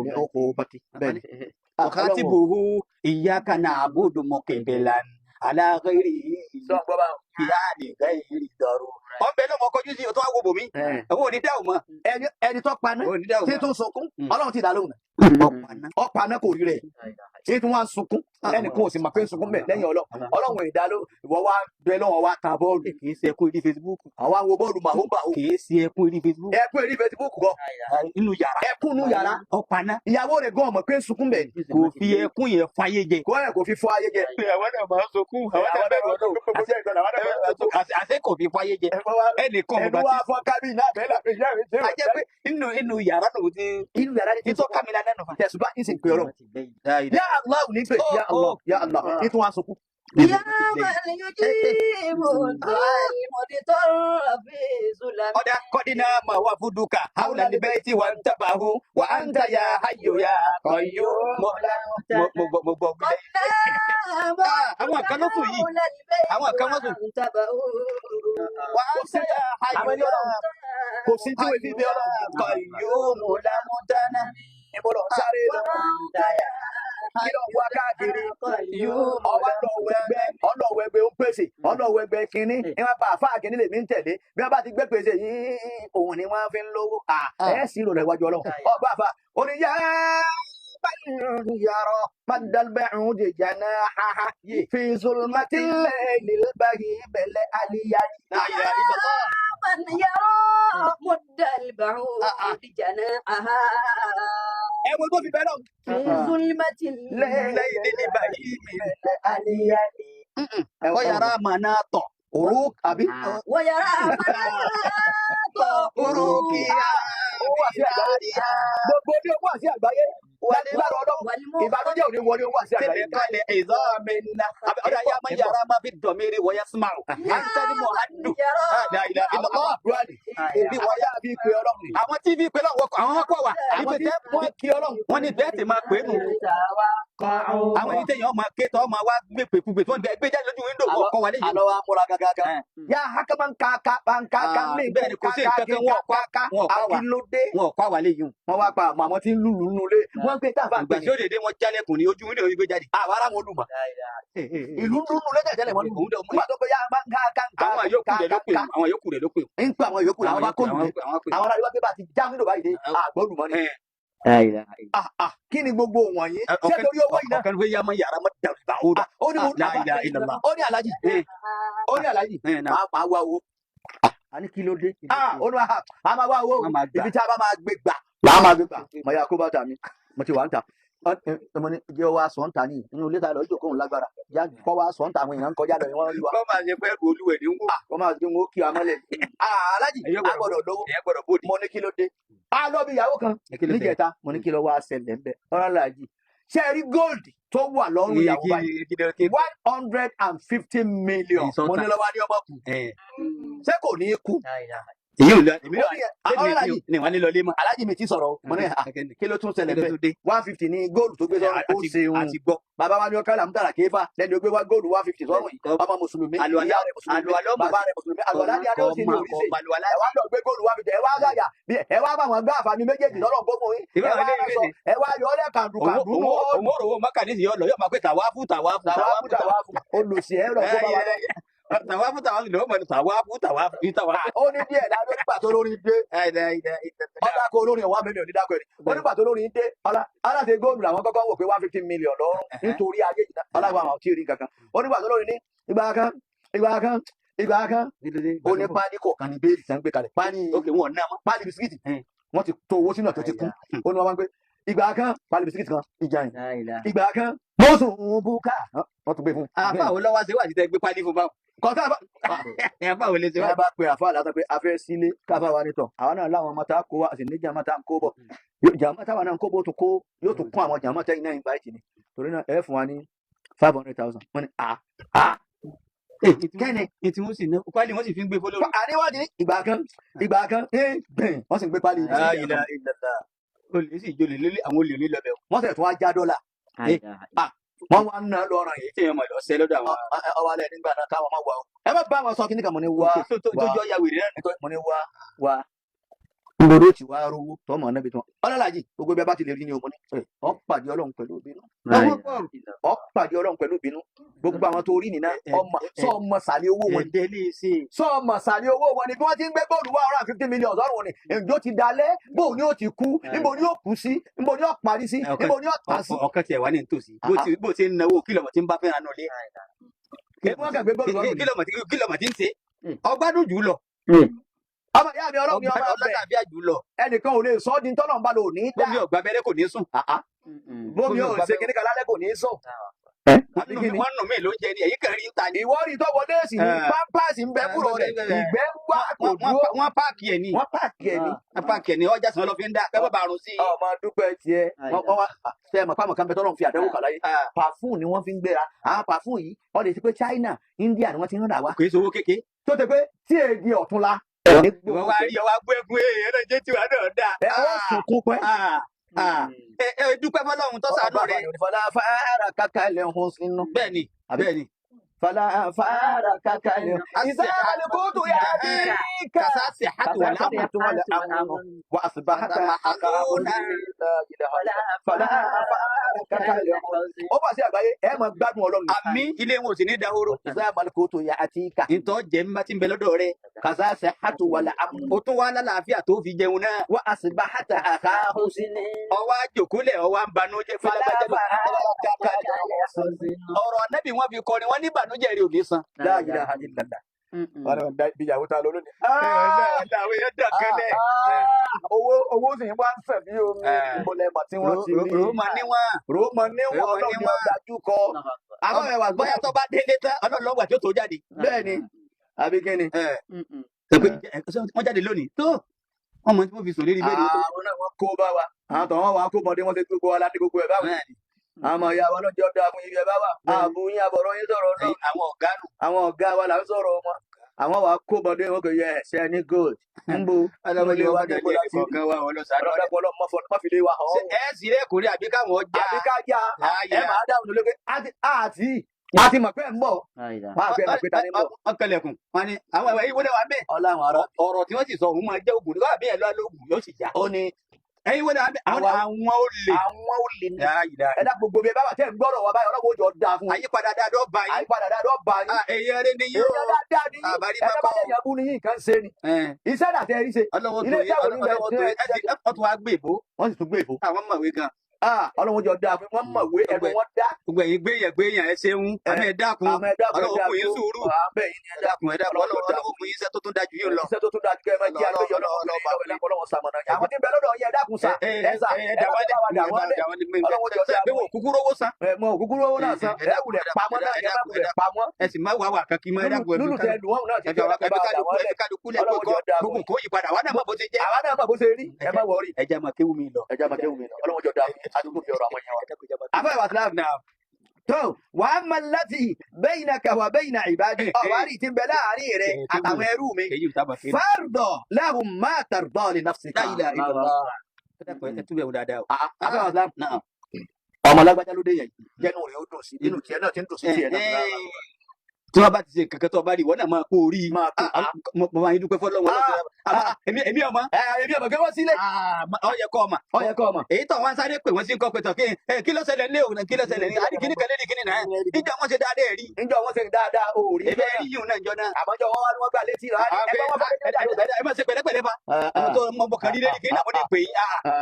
Ní ọkọ̀ bàtí. Bẹ́ẹ̀ni. Wakhatibuhu iyyaka na'budu muqbilan ala ghairihi Sọ gbọ́ bá wọn. ya li ghairi darura. Ọ̀nbẹ lọ́mọ kọjú sí ọtọ́ àwọn bòmí. Owó ò ní dáhùn mọ́. Ẹni tó paná Owó ò ní dáhùn tí mọ́. tó ń sunkún, Ọlọ́run ti dá lóhùn. Ọ̀pàná. Ọ̀paná kò rí rẹ̀ tí tó wá ń sunkún, ẹnì kan ò sì mọ̀ pé ń sunkún bẹ̀ lẹ́yìn Ọlọ́run. Ọlọ́run ìdá ló ìwọ wá bẹ lọ́wọ́ wá ta bọ́ọ̀lù. Kì í ṣe ẹkún orí Facebook. Àwa wo bọ́ọ̀lù màhó bàhó. Kì í ṣe ẹkún orí Facebook. Ẹkún èrí Facebook kọ. Inú yàrá. Ẹkún nú yàrá. Ọ̀pàná. Ìyàwó rẹ̀ gan ọmọ pé ń sunkún bẹ̀. Kò fi ẹkún yẹn fáyé jẹ. Kò ẹ̀ kò fi fọ́ ayé jẹ. Àwọn náà máa ń sunkún. Àwọn náà bẹ̀rù Ọlọ́run. Àṣé kò fi fáyé jẹ. Ẹnìkan Ẹnu ọ̀gbà wa tí. fọ kábí náà bẹ́ẹ̀ lábẹ́ ìyá mi jẹ́ A jẹ́ pé inú yàrá lòun ti inú yàrá ni títọ́ kámilá lẹ́nu fa. Tẹ̀sùbá ń sì ń pè Ọlọ́run. Ya Allah ní pè ya Allah ya Allah ní tí wọ́n á sunkún. يا من يجيب الدعاء المضطر في ظلم Ọ̀dà kọ́dínà máa wà fún dúkà. Hàwùlà ní bẹ́ẹ̀ tí wà ń tàbáhu. Wà á ń tàyà ayò ya kọ̀yó. Mo gbọ́ mo gbọ́ gbílẹ̀. Àwọn kan ló sùn yìí. Àwọn kan wọ́n sùn. Wà á ń tàyà ayò Àwọn ẹni ya Ọlọ́run kò sí tí wọ́n fi bí Ọlọ́run. kọ̀yó. Mo lámúdáná. Ibo lọ sáré lọ. Kí ló ń wá káàkiri? Ọwọ́ lọ́wọ́ ẹgbẹ́ ọlọ́wọ́ ẹgbẹ́ ó ń pèsè ọlọ́wọ́ ẹgbẹ́ kínní. Ní wọ́n bá àfáà kínní lèmi ń tẹ̀lé. Bí wọ́n bá ti gbé pèsè yìí, òun ni wọ́n fi ń lówó. Ẹ sì rò rẹ̀ wájú Ọlọ́run. Ọgbà àfà ó ní yá yàrá madalbẹ̀rún jìjànà haha fi zulmatilẹ̀ nílbàyí bẹ̀lẹ̀ aliyah. La ilaha illallah. من يرى مد البعوض جناحها Ẹ wo tó fi bẹ́ẹ̀ náà. في ظلمة Lẹ́yìn ní báyìí. Bẹ̀lẹ̀ aliyah. Ọ̀yàrá màná tọ̀. Òruk àbí? ويرى مناط Orúkìá. Ó wà sí àgbáyé. Gbogbo bí ó wà sí àgbáyé. Lágbára Ọlọ́run, ìbànújẹ́ ò ní wọlé owó àti àgbáyé. Tẹ̀lé ìzọ́mi ńlá. Ọ̀dà yà máa yàrá máa fi dọ̀mírí wọ́yá símáwò. Àǹtẹ̀lì mọ̀hádù. La ilaha illallah. Àdúrà ni. Bí wọ́yá Bí pé Ọlọ́run ni. Àwọn tí fi pé lọ́wọ́ àwọn ọkọ̀ wà. Àwọn Ibi tí tẹ́ wọ́n kí Ọlọ́run. wọ́n ní bẹ́ẹ̀ tí máa pè é nù. Àwọn ẹni tẹ̀yàn máa ké tọ́ máa wá gbé pèkúgbè tí wọ́n gbé jáde lójú wíńdò wọ́n kọ́ wa léyìí. Àlọ́ wa múra gágágá. Yá hakama kaka bankaka Ah, mi bẹ́ẹ̀ ni kò sí nǹkan kan wọ́n kọ́ wọn kọ́ wa Akílódé. wọn kọ́ wa léyìí. Wọ́n wá pa àmọ́ àwọn tí ń lùlù nínú ilé. Wọ́n ń pè tá a bá ń Ìgbà pè tí ó dèdè wọn jálẹ̀kùn ní ojú wíńdò gbé jáde. Àwọn ará wọn olùmọ̀. Ìlú ń lùlù lẹ́tẹ̀ tẹ́lẹ̀ wọ́n ní. Òun dẹ̀ Nígbà tó pé yá bankaka àwọn yòókù rẹ̀ ló pè àwọn yòókù rẹ̀ ló pè. ń pè àwọn yòókù làwọn bá kó lùlù. Àwọn pè. Àwọn ará ìwà pé bá ti já wíńdò báyìí dé àgbọ̀lùmọ́ ni. Kí ni gbogbo wọ̀nyí? Ṣé torí owó yìí náà? Ọ̀kan ló yá máa yàrá máa dàrú bá ó dà. Ó ní mo La ilaha illallah. ó ní alájì. Ó ní alájì. Máa máa wá owó. A ní kí ló dé? Ó ní a máa wá owó. Wọ́n máa gbà. Ibi tí a bá máa gbé gbà. Là á máa gbé gbà. Mo yà kó bàtà mi. Mo ti wà ń ta. Mo ní jẹ́ wá sọ̀ ń ta ní inú ilé ta lọ jókòó òun lágbára. Já kọ́ wá sọ̀ ń ta àwọn èèyàn ń kọjá lọ wọ́n rí wa. Kọ́ máa ṣe pé ẹrù olúwẹ̀ ní wò. Wọ́n máa gbé wọn ó kí wa mọ́lẹ̀. Alájì Ẹ̀yọ́ a gbọ́dọ̀ lówó. Ẹ̀yẹ́ gbọ́dọ̀ bóde. Mo ní kí ló dé? A lọ bí ìyàwó kan Kí ló ṣẹlẹ̀? níjẹta. Mo ní kí ló wá ṣẹlẹ̀ ńbẹ̀. Ọ̀rọ̀ alájì. Ṣé ẹ rí gold tó wà lọ́rùn ìyàwó báyìí? 150 million. Mo ní lọ́wọ́ ní ọmọ kù. Ṣé kò ní í kú? Èyí ò lọ èmi Ó ní ọ̀rọ̀ alájì. ní wọ́n ní lọ lé mọ́. Alájì mi ti sọ̀rọ̀ o. Mo ní à, kí ló tún ṣẹlẹ̀ Kí ló bẹ́ẹ̀? tún dé? 150 ní góòlù tó gbé sọ́run. Ó ṣeun. Àti gbọ́. Bàbá wa ní ọkọ làmútàrà kéfà lẹ́ni ó gbé wá góòlù 150 sọ́run yìí. Ọmọ Mùsùlùmí, Àlùwàlá ìyá rẹ̀ Mùsùlùmí, àlùwàlá ọmọ bàbá rẹ̀ Mùsùlùmí, àlùwàlá ní adé ó sì ní ọmọ orí ṣe. àlùwàlá. Ẹ wá lọ gbé góòlù 150, ẹ wá gbàyà, ẹ wá bá wọn gbá àfàmì méjèèjì lọ́rọ̀ gbogbo yín. Ìwé Ẹ àwọn wá eléyìí ránṣọ, léde. ẹ wá yọ ọ́lẹ̀ kàndùkàndù nù ọ́ọ̀lù. Òun òrò mọ́kà ní ìyọ́ lọ yóò máa pé tàwáfù tàwáfù Tàwáfù tàwáfù, olùsí ẹ̀rọ kó bá wa lọ. Tàwáfù tàwáfù ló mọ̀ ní tàwáfù tàwáfù ní tàwáfù. Ó ní díẹ̀ lábẹ́ nígbà tó lórí dé. Ọlá kó olórin ọ̀wá mílíọ̀nù ní dákọ̀ ẹ̀. Ó nígbà tó lórin dé, ọlá aláṣẹ góòlù làwọn kọ́kọ́ wò pé 150 million lọ́rùn nítorí ayé yìí. Ọlá ìwà àwọn tí ì rí kankan. Ó nígbà tó lórin ní ìgbà kan, ìgbà kan, ìgbà kan. Ó ní páálí kọ̀ọ̀kan ní béèlì sàn gbé kalẹ̀. Páálí Ok, wọn ò ná mọ́. páálí bisikíìtì. Wọ́n ti to owó sínú ẹ̀ tó ti kún. Ó ní wọ́n máa ń gbé ìgbà kan páálí bisikíìtì kan ìjà yìí. Ìgbà kan mọ́sùn búkà. Wọ́n tún gbé fún un. Àfa wo lọ́wọ́ ṣe wà sí tẹ́ gbé pálí fún báwọn? Kọ́tà bá Àfa wo lè ṣe wá? ẹ bá pe àfa àlàtà pé a fẹ́ sílé káfá wa nítọ̀ àwa náà láwọn ọmọ tá a kó wa sì ní jàmá tá a ń kó bọ̀ jàmá táwa náà ń kó bọ̀ tó kó yóò tún kún àwọn jàmá tẹ́yìn náà invite ni torí náà ẹ fún wa ní 500,000 wọ́n ní à à kẹ́ni Ètí wọ́n sì ná pálí wọ́n sì fi ń gbé fọlọ́run. àníwájú ní ìgbà kan ìgbà kan ẹ gbìn wọ́n sì ń gbé pálí ibi sí La ilaha illallah. Olè sì jolè lélẹ̀ àwọn olè ní lọ́bẹ̀ o. wọ́n sì tún wá já dọ́là wọ́n wá ń ná lọ́rọ̀ yìí Èyí tí èèyàn mọ̀ lọ sẹ́ lọ́dọ̀ àwọn. ọwọ́ alẹ́ nígbà náà káwọn máa wà ó ẹ má bá wọn sọ kíní kan mo ní wá Tó wá jọ ya wèrè náà. nítorí mo ní wá wá nbọdọ tí wàá rówó tọmọ náà bí tán ọlọ́làjì gbogbo bí a bá ti lè rí ni o mo ní ọ pàdé Ọlọ́run pẹ̀lú ìbínú ọ pàdé Ọlọ́run pẹ̀lú ìbínú gbogbo àwọn tó rí nìyẹn ọmọ sọ ọmọ sàlẹ̀ owó wọn ni Ẹ̀ẹ́dẹ́ lè ṣe. sọ ọmọ sàlẹ̀ owó wọn ni bí wọ́n ti ń gbé góòlù 150 million sọ́run wọn ni ǹjọ́ ti dalẹ̀ bóun ni ó ti kú níbo ni ó kú sí níbo ni ó parí sí níbo ni ó tà sí. Ọ̀kan tiẹ̀ wá ní nítòsí. Bó ti ń náwó kìlọ̀mọ̀ tí ń bá fẹ́ràn nù lé. Ebi wọn kàn gbé góòlù lọ́rùn ni. Kìlọ̀mọ̀ tí ń ṣe. Ọgbádùn jù lọ. Ọmọ ìyá mi Ọlọ́run ni ọmọ ọbẹ̀ Ọlọ́dàbíà jù lọ. ẹnìkan ò lè sọ ọ́ di tọ́lọ̀ ń bá lò ní dá Bómi ọ̀gbà abẹ́rẹ́ kò ní sùn. bómi ò ṣe kíní kan lálẹ́ kò ní sùn. Àbí kí ni? Wọ́n nù mí ló ń jẹ ni èyí kàn rí ń ta ni. Ìwọ rí tọwọ léèsì ní pampers ń bẹ fúrọ rẹ ìgbẹ́ ń wá kò dúró Wọ́n páàkì ẹ̀ ni. wọ́n páàkì ẹ̀ ní. Wọ́n páàkì ẹ̀ ni ọjà sàn lọ fi ń dá. Kẹ́bọ̀ bá rún sí i. Ọmọ dúpẹ́ tiẹ̀ wọ́n wá ṣe é mọ̀ pàmò kan bẹ tọ́lọ́ fi àdánwò kà láyé pàfún ni wọ́n fi ń gbéra àwọn pàfún yìí wọ́n lè ti pé China India ni wọ́n ti ń rà wá Kò í sowó kéke. tó ti pé tí èdè ọ̀tún la Ìwọ wá rí ọwá gbé ẹkún èèyàn náà jẹ́ tiwa náà dáa. ẹ ó sunkún pẹ́. Ẹ dúpẹ́ fọlọ́run tó ṣàánú rẹ. Fọlá fara kàkà lè hun sínú. Bẹ́ẹ̀ni bẹ́ẹ̀ni. Fọlá fara kàkà lè hun. Ìsá àlùkùtù yà á bí ká. Kàsá sì hàtù wà láàmú. Wà á sì bá hàtà àkàrà fọlá fara kàkà lè hun. Ó bá sí àgbáyé ẹ máa gbádùn Ọlọ́run. Àmì ilé wọn ò sì ní dahoro. Ìsá àlùkùtù yà á ti kà. Ntọ́ jẹ́ ń bá ti ń bẹ lọ́dọ̀ rẹ. Kàsá sì hàtù wà láàmú. O tún wá lálàáfíà tó fi jẹun náà. Wà á sì bá hàtà àkàrà Ọwọ́ àjòkólẹ̀ ọwọ́ à ń banújẹ́ fọlá fọlágbájá ló. fara kàkà lè hun. Ọ̀rọ̀ Ànábì wọn fi kọrin wọn ní ìbànújẹ́ rẹ ò ní san. La ilaha illallah. Wọ́n ní wọ́n bí ìyàwó ta lọ lónìí. Àwọn èèyàn dàgẹ́lẹ̀. Owó owó sì ń wá ń sàn bí omi. Ìbọ̀lẹ̀ mọ̀ tí wọ́n ti rí. Rò ó máa níwọ̀n. Ròmọ níwọ̀n Ròmọ Ọlọ́run ni níwọ̀n. ọ̀dájú kọ. Àwọn ẹ̀wà Bóyá tó bá délé tán, Ọlọ́run lọ́gbà tí ó tó jáde. Bẹ́ẹ̀ ni, àbí kí ni? Wọ́n jáde lónìí tó wọ́n mọ tí wọ́n fi sùn lérí bẹ́ẹ̀ ni. Àwọn náà wọ́n kó bá wa. Àwọn tó wọn wà kó bọ̀dé wọn ṣe gbogbo wa láti gbogbo ẹ̀ báwọn. Àwọn ọmọ ìyá wa lọ́jọ́ dáa fún ibi ẹ̀ bá wà. Ààbò yín àbọ̀rọ̀ yín sọ̀rọ̀ náà. Àwọn ọ̀gá nù. Àwọn ọ̀gá wa là ń sọ̀rọ̀ wọn. Àwọn wà kó bọ̀dé wọn kò yẹ ẹ̀ṣẹ̀ ní gold. Ń bo Ọlọ́mọdé ilé wa wọn ní jẹ́ kó láti rí. kọ̀ọ̀kan wa wọn lọ sàánú. Ọlọ́dàpọ̀ ọlọ́mọ má fi lé wa hàn Ṣé ọ́. ẹ sì rẹ́ kórè àbí káwọn ọjà? Àbí ká já ẹ máa dáhùn lórí pé àti mọ̀ pé ń bọ̀. Wọ́n á fẹ́ mọ̀ pé ta ni ń bọ̀. Wọ́n kẹlẹ̀kùn. Wọ́n ní àwọn ẹ̀wẹ̀ ìwọlé wa bẹ́ẹ̀. Ọláwọn ará. Ọ̀rọ̀ tí wọ́n sì sọ òun máa jẹ́ ògùn nígbà bí ẹ̀ lọ́ọ́ lóògùn yóò sì já. Ó ní Ẹ̀yin wọlé wa bẹ́ẹ̀. Àwọn olè. Àwọn olè ní. La ilaha. Ẹ dá gbogbo bí ẹ bá wà tẹ́ ń gbọ́rọ̀ wa báyìí ọlọ́wọ́ òjò dáa fún yín. Àyípadà dáadọ́ bá yín. Àyípadà dáadọ́ bá yín. Èèyàn rẹ ni yóò. Èèyàn dáadáa ni yín. Àbárí Ẹ bá bá kọ́. lẹ́yìn abú ni yín nǹkan ṣe ni. Iṣẹ́ dà tẹ́ ẹ rí ṣe. Ọlọ́wọ́ tó Ilé yín. iṣẹ́ wo ni Ọlọ́wọ́ tó yín. Ẹ tún wá gbé ìbò. Wọ́n sì tún gbé ìbò. Àwọn mọ̀wé gan. Ọlọ́wọ́ jọ dáa fún wọn mọ̀wé ẹnu wọn dá. Gbogbo ẹ̀yin gbéyàn gbéyàn ẹ ṣeun. Àmì ẹ dákun. Àmọ́ ẹ dákun ẹ Ọlọ́wọ́ fún yín dákun. sùúrù. Àbẹ̀ yín ni ẹ Ẹ dákun ẹ dákun. Ọlọ́wọ́ jọ dáa Ọlọ́wọ́ fún yín iṣẹ́ tó tún dájú yín lọ. Iṣẹ́ tó tún dájú kẹ́ ẹ máa jí àgbéyọ̀ ọlọ́wọ́ sàmọ̀nà. Àwọn tí ń bẹ lọ́dọ̀ yín ẹ dákun sà. Ẹ sà ẹ bá wa dà wọ́n lẹ̀. Ọlọ́wọ́ jọ dáa Bí fún wọn yín. kúkú rówó san. Ẹ mọ ògúngúrú owó náà san. Ẹ wulẹ̀ pamọ́ náà ẹ má wulẹ̀ pamọ́. Ẹ sì má wà wà kankan mọ́ ẹ dákun ẹ fi Lúlù tẹ lù wọ́n náà ti ẹ fi fi ọlọ́pàá bá wa dà wọ́n ẹ lẹ̀. fi kálukú lẹ̀ Ọlọ́wọ́ jọ dáa fún gbogbo yín. nǹkan ó yí padà wà náà mọ̀ bó ṣe jẹ́. Àwa náà mọ̀ bó ṣe rí. Ẹ má wọrí. Ẹ jẹ́ máa kéwú mi lọ. Ẹ jẹ́ máa kéwú mi lọ. Ọlọ́wọ́ jọ dáa fún yín. Àdúgbò fi ọ̀rọ̀ àwọn èèyàn wa. Àfẹ́ ìwà sílámù. Tó wàá máa láti baynaka wa bayna ibadi. Ọ̀wárí ti ń bẹ láàárín rẹ àtàwọn ẹrú mi. Èyí ò tábà kéwú. Farda lahum ma tarda li nafsika. La ilaha illallah. Ẹ dákun ẹ túbẹ̀ wò dáadáa o. Àfẹ́ ìwà sílámù. Naam. Ọmọ alágbájá ló dé yẹn. Jẹ́nu rẹ̀ ó dùn sí. Inú tiẹ̀ náà ti ń dùn sí tiẹ̀ náà. Tí wọ́n bá ti ṣe kankan tó o bá rí ìwọ náà máa kó orí. Máa kó. Mo máa yín dúpẹ́ fọlọ́run ọlọ́run. Èmi ọmọ. Èmi ọmọ kí wọ́n sílé. Ó yẹ kọ́ ọmọ. Ó yẹ kọ́ ọmọ. Èyí tó wọn sáré pè wọ́n sí nǹkan pẹ̀tọ̀ kí ló ṣẹlẹ̀ ní òun kí ló ṣẹlẹ̀ ní àdìgínní kan lédi kíní náà. Níjọ́ wọn ṣe dáadáa rí. Níjọ́ wọn ṣe dáadáa o rí. Ebe rí yìí náà jọ náà. Àmọ́jọ́ wọn wá ní wọ́n gbà létí rà. Ẹ bá wọn fẹ́ Ẹ má ṣe pẹ̀lẹ́pẹ̀lẹ́ fa. Àwọn tó mọ bọ̀kàn rí lédi kíní náà wọ́n lè pè yín.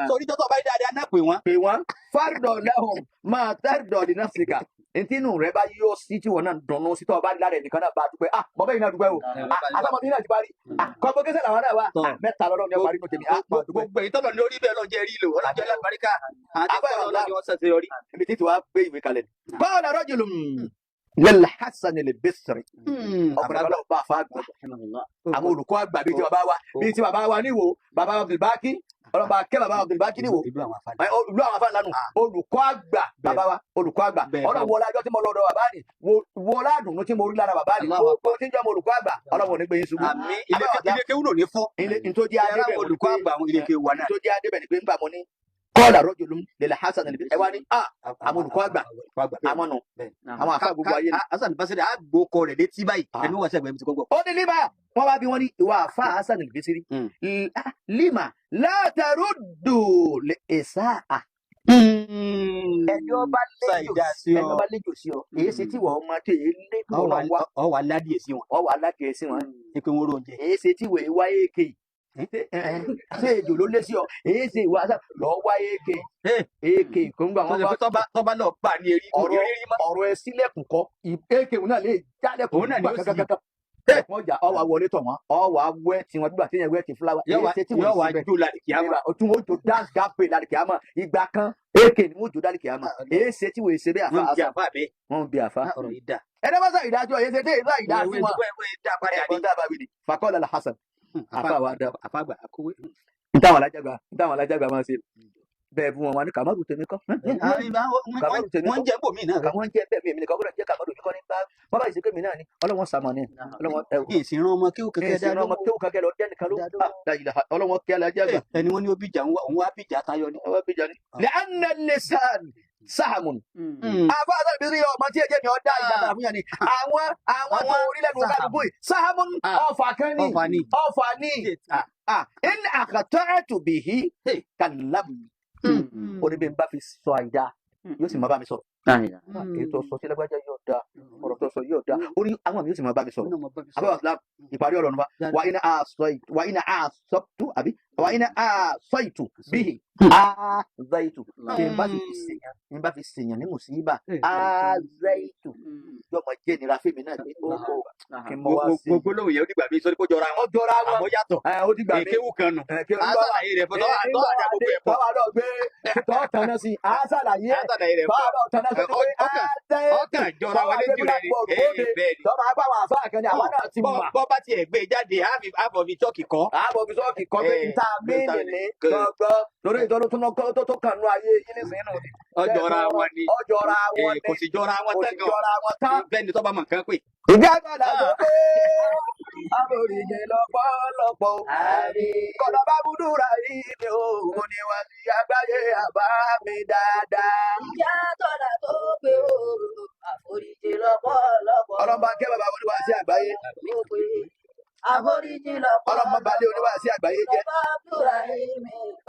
Torí tọ́tọ̀ bá rí dáadáa náà pè wọ́n. Pè wọ́n. Farda lahum ma tarda li nafsika. Ntínú rẹ bá yọ sí tí wọn náà dùnnú sí tó o bá rí lára ẹnìkan náà bá a dúpẹ́. Ah bọ́bẹ́ yìí náà dúpẹ́ o. Àtàwọn yìí náà ti parí. Kọ́ńbọ́kẹ́sẹ̀ làwọn náà wà. Mẹ́ta lọ́lọ́run ní ọparí nù tèmi. Ah máa dúpẹ́. Gbogbo èyí tọ́lọ̀ lórí bẹ́ẹ̀ lọ́jọ́ rí lò ọlọ́jọ́ lágbàríkà. Àti Àbá tọ́lọ̀ lọ́jọ́ wọn ṣẹ̀ṣẹ̀ yọrí. Ibi títí wàá gbé ìwé kalẹ̀ ni. Qala rajulun lil Hasan al-Basri. Ọkùnrin kan lọ bá àfa àgbà. Àwọn olùkọ́ àgbà bíi ti bàbá wa bíi ti bàbá wa níwò bàbá Abdulbaki ọlọ́ba kẹ́ bàbá Abdulbaki níwò. Ìlú àwọn afáàní. Ìlú àwọn afáàní lánàá olùkọ́ àgbà bàbá wa olùkọ́ àgbà ọlọ́run wọlé ajọ́ tí mo lọ́dọ̀ bàbá ni wọlé àdùnnú tí mo rí lára bàbá ni gbogbo tí ń jẹ́ ọmọ olùkọ́ àgbà ọlọ́run ò ní gbé yín ṣubú. Àmín ilé kéwú lò ní fọ́. Ntòjì adébẹ̀ olùkọ́ àgbà àwọn ilé kéwú wa náà. Ntòjì adébẹ̀ ni pé ńgbà mo ní kọ́ọ̀lá rọ́jòló lil Hasan ẹ wá ní àwọn olùkọ́ àgbà àwọn nù àwọn àfa gbogbo ayé ni. Hasan Basiri á gbókọ rẹ̀ létí báyìí ẹni wọ́n sẹ́gbẹ̀ẹ́ mi ti kọ́kọ́. Ó ní lima wọ́n wá bí wọ́n ní ìwà àfa Hasan al-Basri lima la taruddu li isa'a. Ẹni ọba lẹ́jọ́ sí ọ èyí ṣe tí wọ́n máa tẹ̀ é lé kí wọ́n wá. Ọ wà ládìí sí wọn. Ọ wà ládìí sí wọn. Ṣé pé wọ́n rò oúnjẹ. Èyí ṣe tí wọ́n wá èké ṣé ejò ló lé sí ọ èyí ṣe ìwà lọ wá èké èké kò ń gbà wọn bá. Tọ́ba lọ bá ní erí kò ní rírí mọ́. Ọ̀rọ̀ ẹ sílẹ̀kùn kọ́ èké òun náà lè jálẹ̀kùn Òun náà ni ó sì. kankankan. Ọjà ọwà wọlé tọ̀ wọ́n ọwà wẹ́ tiwọn gbígbà téèyàn wẹ́ ti fúláwà. Yóò wá jó lálẹ́ kíámà. Tún ó jó dance gap lálẹ́ kíámà ìgbà kan èké ni wọ́n jó lálẹ́ kíámà èyí ṣe tí wọ́n ṣe bẹ́ẹ̀ àfa Wọ́n ń bi àfa bẹ́ẹ̀. Wọ́n ń bi àfa. Ọ̀rọ̀ yìí dà. Ẹni bá sọ ìdájọ́ èyí ṣe tẹ́ ìdá ìdá sí wọn. Ẹ̀gbọ́n tá a bá wí ni faqala al-Hasan. Àfa wa dá. Àfa àgbà akówé. Ntáwọn alájàgbà máa ṣe bẹ́ẹ̀ fún wọn wọn ní kàmárù tèmi kọ́. Kàmárù tèmi kọ́. Wọ́n jẹ́ bòmí náà. Àwọn jẹ́ bẹ́ẹ̀ mi èmi nìkan gbọ́dọ̀ jẹ́ kàmárù mi kọ́ ní bá wọ́n bá ìṣe mi náà ni ọlọ́wọ́n sàmọ̀ ni. Ìsìn rán ọmọ kéwù kẹkẹ Ìsìn rán ọmọ kéwù kẹkẹ lọ dẹ́nìkan ló. Ọlọ́wọ́n kí alájàgbà. Ẹni wọ́n ní ó bìjà òun wá bìjà tayọ ni. Wọ́n bìjà ni. Lẹ́ẹ̀nà lisan sáàmùn. Àbá àtàbí rí ọmọ tí ẹjẹ mi ọdá ìjàmbá fún yàn ni. Àwọn àwọn tó orí lẹ́nu kálukú yìí. Sáàmùn ọfà kan ní. Ọfà ní. In àkàtọ́ bihi kàlámù. Ó ní bí n bá fi sọ àìdá yóò sì máa bá mi sọ̀rọ̀. Èyí tó sọ sí lágbájá yóò da ọ̀rọ̀ tó sọ yóò da ó ní àwọn mi yóò sì máa bá mi sọ̀rọ̀. Àbá wàsílám ìparí ọ̀rọ̀ nípa wà iná àsọ̀tù àbí wà iná àsọ̀ìtù bíhì àzàìtù tí n bá sì fi sèyàn n bá fi sèyàn ní mùsíbà àzàìtù yóò máa jẹ́ ìnira fèmí náà pé ó kò kí n mọ wá sí. Gbogbo lóhùn yẹn ó dìgbà mi sọ kó jọra wọn. Ó jọra wọn. Àmọ́ yàtọ̀. Ó dìgbà mi. Èkéwù kan nù. Àṣàlàyé rẹ̀ fún tọ́ àdá gbogbo ẹ̀ pọ̀. Tọ́wọ́ lọ gbé tọ́ tanná sí àṣàlàyé ẹ̀ tọ́wọ́ lọ tanná sí pé àzàìtù Ọkàn jọra wọn létí rẹ̀ ni. Bẹ́ẹ̀ ni. Tọ́ máa bá àwọn àfáà kan ní àwọn náà ti mọ̀. Bọ́ bá tiẹ̀ gbé jáde, àbọ̀ fi chọ́ọ̀kì kọ́. Àbọ̀ fi chọ́ọ̀kì kọ́ pé n ta Àmì nìní gbọgbọ lórí ìtọ́jú tó ná tó tó kàn nú ayé yín nísìnyí nù ni. Ọjọ́ra wọn ni. Ọjọ́ra wọn Kò ni. sì jọra wọn Kò tán sì gan. jọra wọn tán. Bẹ́ẹ̀ ni tọ́ba mọ̀ nǹkan pè. Ìjà gbàdá tó pé àforíjì lọ́pọ̀lọpọ̀. Kọ̀dọ̀ bá búdúrà yìí ni òun ni wá sí àgbáyé àbá mi dáadáa. Ìyá tọ́lá tó pé o, àforíjì lọ́pọ̀lọpọ̀. Ọlọ́mọba kẹ́ bàbá oníwà sí àgbáyé. Tó pé àforíjì lọ́pọ̀lọpọ̀. Ọlọ́mọ balẹ̀ oníwà sí àgbáyé jẹ́. Bàbá Abdulrahim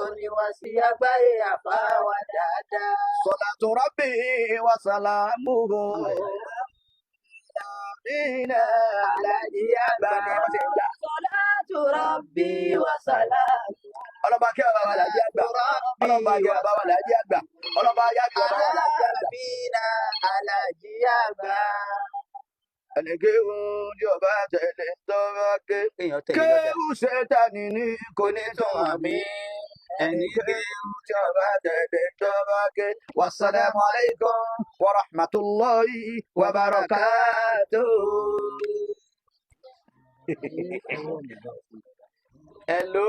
oníwà sí àgbáyé àbá wa dáadáa. Salatu rabbi wa salamuhu. Amina alájí àgbà ni wọ́n ti gbà. Salatu rabbi wa salamu. Ọlọ́mọba kẹ́ bàbá wa lájí àgbà. Ọlọ́mọba kẹ́ bàbá wa lájí àgbà. Ọlọ́mọba yá kẹ́ bàbá wa lájí àgbà. Amina alájí àgbà. Ẹnì kéwù ní ọba tẹ̀lé tọ́ba ké. Kéèyàn tẹ̀lé lọ́jà. Kéwù ṣètàní ní kò ní tún àmì. Ẹnì kéwù tí ọba tẹ̀lé tọ́ba ké. Wasalaamu alaykum wa rahmatulahi wa barakatuh. Hello.